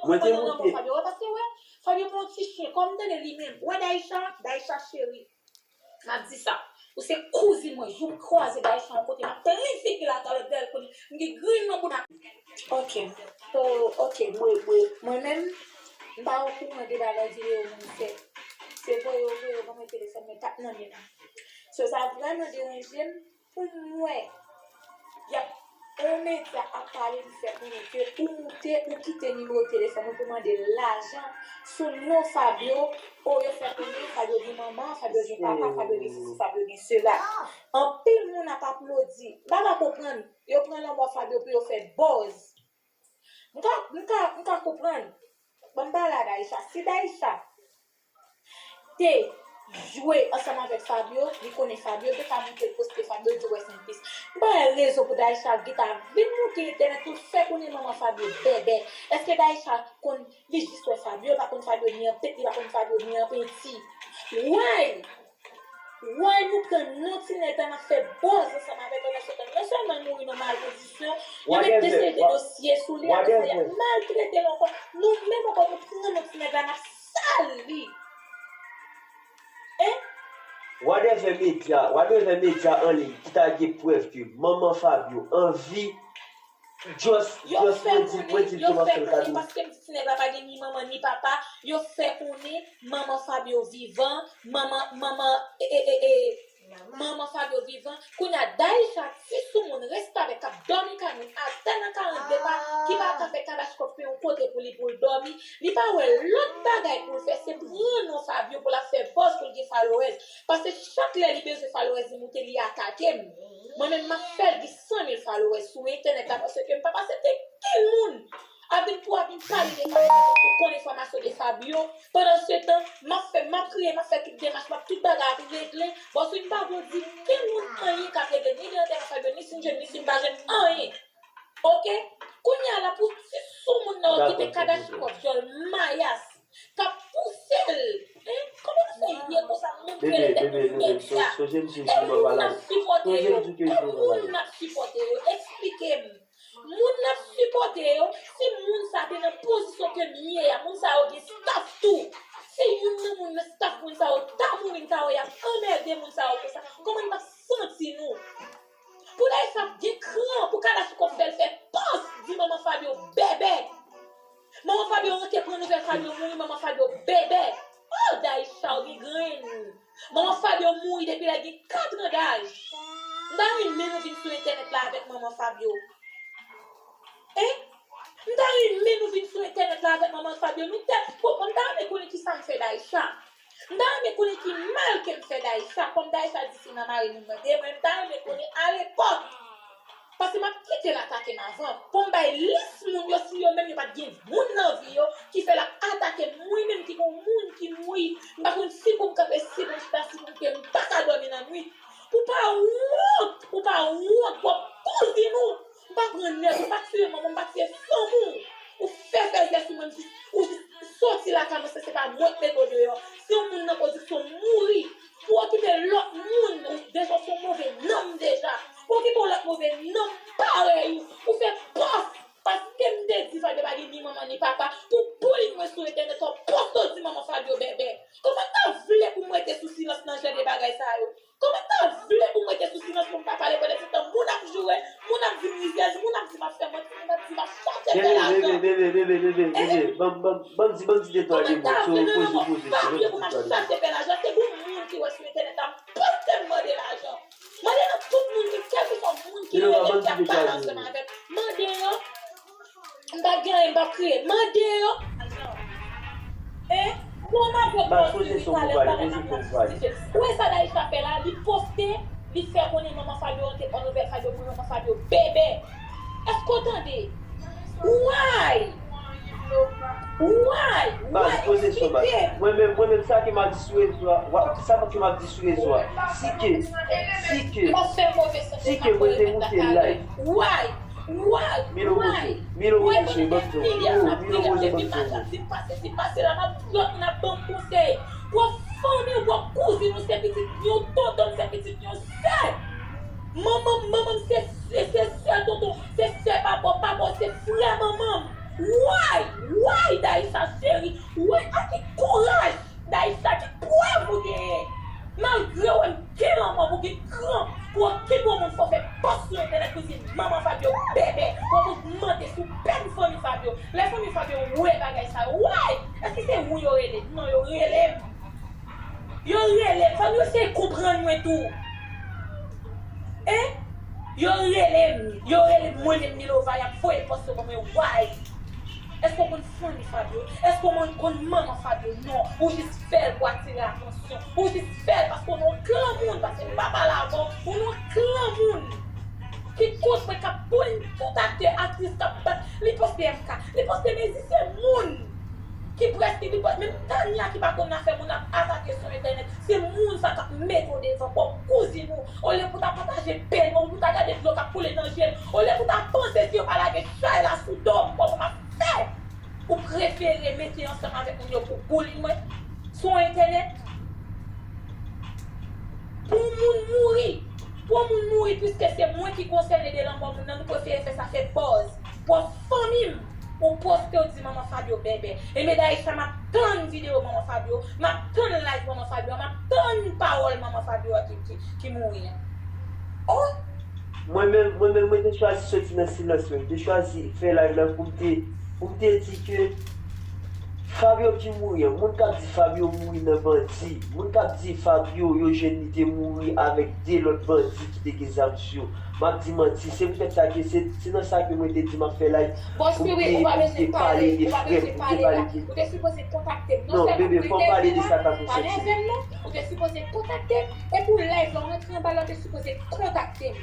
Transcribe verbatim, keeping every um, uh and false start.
Mwen te moute. Fabio, wè, paske wè, Fabio pran yon ti chen, kòm tande li menm. Wè Daïcha, Daïcha cheri. M ap di sa. Ou se kouzin mwen, jou m kwaze Daïcha yon kote, m ap plen figi l ak kalòt dèyè l konnen. M gen grenn nan bouda. Ok. So, ok, mwen, mwen, mwen menm, m pa okouran de bagay videyo moun fè. Se voye yo voye yo ban mwen telefòn mwen, t ap nan men m. So, sa vrèman deranje m. Pou m wè, y ap, yon medya ap pale, li fè konnen ke ou moute, ou kite nimewo telefòn ou pou mande l lajan sou non Fabio, o yo fè konnen Fabio gen manman, Fabio gen papa, Fabio gen sesi, Fabio gen sela. Anpil moun ap aplodi. M pa ka konprann, yo pran lanmò Fabio pou yo fè buzz. M ka, m ka, m ka konprann. Ban m pale a Daïcha. Si Daïcha te jwe ansanm avèk Fabio, li konnen Fabio, li te ka moute l poste Fabio, di w wè se yon pis. M pa wè rezon pou Daïcha gentan vin moute entènèt pou l fè konnen manman Fabio bèbè. Èske Daïcha konn, li jis wè Fabio, li pa konn Fabio ni an pent, li pa konn Fabio ni an penti? Why? Why nou pran non ti nèg la, n ap fè buzz ansanm avèk yo, nan se tan non sèlman l mouri nan mal kondisyon, yo mete de seri de dosye sou li, yo mete maltrete l ankò. Nou menm ankò, nou pran non ti nèg la, n ap sal li. Hein? Whatever medya, whatever medya an liy ki ta gen prèv ke manman Fabio an vi, just, just mwen di, mwen di l kòmanse l ka di. Paske m di ti nèg la pa gen ni manman ni papa, yo fè konnen manman Fabio vivan, manman, manman, e, e, e, e, manman Fabio vivan. Kounye a, Daïcha, ti soumoun restavèk k ap dòmi kay moun atè nan karant depa, ki pa ka fè Kalachnikov fè yon kote pou li, pou l dòmi. Li pa wè lòt bagay pou l fè, se pran non Fabio pou l ap fè buzz pou l gen followers. Paske chak lè li bezwen followers, li moute, li atake m. Mwen menm, m ap fè l gen san mil followers sou entènèt la, paske m p ap aksepte kenn moun ap vin pou ap vin pale de Fabio, paske ou konn enfòmasyon de Fabio. Pandan se tan, m ap fè, m ap kriye, m ap fè tout demach, m ap tout bagay ap regle. Bon, si m pa vle di kenn moun anyen k ap regle, ni de entènèt Fabio, ni si m jwenn, ni si m pa jwenn anyen. Ok? Kounye a la, pou ti soumoun nan yo ki te Kalachnikov, dyòl mayas, k ap pouse l. Hein? Kòman nou fè ye konsa, moun kreye tèt nou medya? E moun n ap sipòte yo? E moun n ap sipòte yo? Eksplike m. Moun n ap sipòte yo, si moun sa te nan pozisyon ke m ye a, moun sa yo gen staff tou. Si youn nan moun nan staff moun sa yo ta mouri, m ta wè y ap anmède moun sa yo konsa. Kòman n t ap santi nou? Pou Daïcha gen kran, pou Kalachnikov fè l fè pòs, di manman Fabio bèbè. Manman Fabio rantre pran nouvèl Fabio mouri, manman Fabio bèbè. Oh, Daïcha, ou gen grenn. Manman Fabio mouri depi lè l gen kat an daj. M ta renmen nou vin sou entènèt la avèk manman Fabio. Hein? M ta renmen nou vin sou entènèt la avèk manman Fabio. Nou tèt, bon, m ta renmen konnen kisa m fè Daïcha. M ta renmen konnen ki mal ke m fè Daïcha. Kòm Daïcha di se nan mari moun nan te ye mwen, m ta renmen konnen alepòk. Paske m ap kite l atake m avan. Pou m bay lis moun yo, si yo menm yo pa t gen moun nan vi yo, ki fè l ap atake m. Mwen menm ki gon moun ki mouri, m pa konn si pou m kanpe, si pou m chita, si pou m kouche, m pa ka dòmi nan nwit. Ou pa wont, ou pa wont, w ap kouzin ou. M pa pran nèg, ou pa tiye manman, m pa tiye fanmi w. Ou fè fèzè sou mwen, m jis, ou jis soti lakay mwen, se, se pa mwen k mete w deyò. Si yon moun nan pozisyon mouri, pou okipe lòt moun, ou deja se yon move nanm deja. Pou okipe yon lòt move nanm parèy ou, ou fè pòs. Paske m te di Fabio pa gen ni manman ni papa, pou bouliy mwen sou entènèt, w ap poste w di manman Fabio bèbè. Kòman ta vle pou m rete sou silans nan jan de bagay sa yo? Kòman ta vle pou m rete sou silans pou m pa pale pandan se tan moun ap joure, moun ap di m rizyèz, moun ap di m ap fè manti, moun ap di m ap chache fè lajan? Bebe, bebe, bebe, bebe, bebe, bebe, ban m, ban m, ban m di, ban m di de twa de mo sou koze, koze, koze, koze, koze. Fabio pou m ap chache fè lajan, se pou moun ki wè sou entènèt la, m poste m mande lajan. Mande nan tout moun ki, kèlkeswa moun ki nan entènèt ki ap pale ansanm avè m, mande yo. M pa gen anyen, m pa kriye. Mande yo. Hein? Bon, m ap jwenn pòz li talè, talè m ap justifye. Ou wè sa Daïcha fè la? Li poste, li fè konnen manman Fabio rantre pran nouvèl Fabio mouri, manman Fabio bèbè. Èske w tande? Why? Why? Why? Baz, poze sou baz. Mwen menm, mwen menm, sa ke m ap di sou rezo a, wa-, sa ke m ap di sou rezo a, si ke, si ke, si ke mwen te moute live. Why? Why? Milo poze, Milo poze, ban m di w, Milo, Milo poze, ban m di w. Di pase, di pase la, m ap di lòt moun ap ban m konsèy. W ap fanmi w, w ap kouzin ou, se pitit yon tonton, se pitit yon sè. Manman m, manman m se, se, se sè tonton, se sè papa w, papa w se frè manman m. Why? Why? Daïsha cheri, wè ak ki kouraj, Daïsha, ki prèv ou genyen? Malgre w wè m gen lanmò, ou gen kran pou okipe yon moun, fò w fè pòs sou entènèt pou di manman Fabio bèbè, w ap ogmante sou pèn fanmi Fabio. Lè fanmi Fabio wè bagay sa yo, why? Èske se ou yo rele? Non, yo rele m. Yo rele m. Fò nou eseye konprann mwen tou. Hein? Yo rele m. Yo rele m, mwen menm Milova, y ap voye pòs yo ban mwen, why? Èske w konn fanmi Fabio? Èske w konn manman Fabio? Non. Ou jis fè l pou atire atansyon. Ou jis fè l paske w nan yon klan moun, paske m pa pale avè w. Ou nan yon klan moun. Ki kont mwen k ap plenn tout aktè, aktris k ap bat. Li poste M K. Li poste mezisyen moun ki prèske li poste. Menm Tania ki pa konn afè moun ap atake sou entènèt. Se moun sa k ap mete w devan pwòp kouzin ou. Olye pou ta pataje pèn, olye pou ta gade dlo k ap koule nan je l, olye pou ta panse si yo pa lage chay la sou do m, kòman m ap fè? Ou prefere mete ansanm avèk moun yo pou boule mwen sou entènèt? Pou moun mouri, pou moun mouri, piske se mwen ki konsène de lanmò moun nan, nou prefere fè sa fè buzz. Pwòp fanmi m, ou poste w di manman Fabio bèbè. Ebyen Daïsha, m ap tann videyo manman Fabio, m ap tann live manman Fabio, m ap tann pawòl manman Fabio a ki, ki, ki mouri an. Oh! Mwen menm, mwen menm, mwen te chwazi soti nan silans mwen. M te chwazi fè live la pou m te, pou m te di ke Fabio ki mouri an. Moun k ap di Fabio mouri nan bandi, moun k ap di Fabio yo jwenn li te mouri avèk de lòt bandi ki te gen zam sou yo, m ap di manti. Se poutèt sa ke se, se nan sa ke mwen te di m ap fè live pou m te, pou m te pale de frè m, pou m te pale de... Non, bebe, fò m pale de sa tankou se ti. Ou te sipoze kontakte m. Epi w live la, w rantre anba la, w te sipoze kontakte m.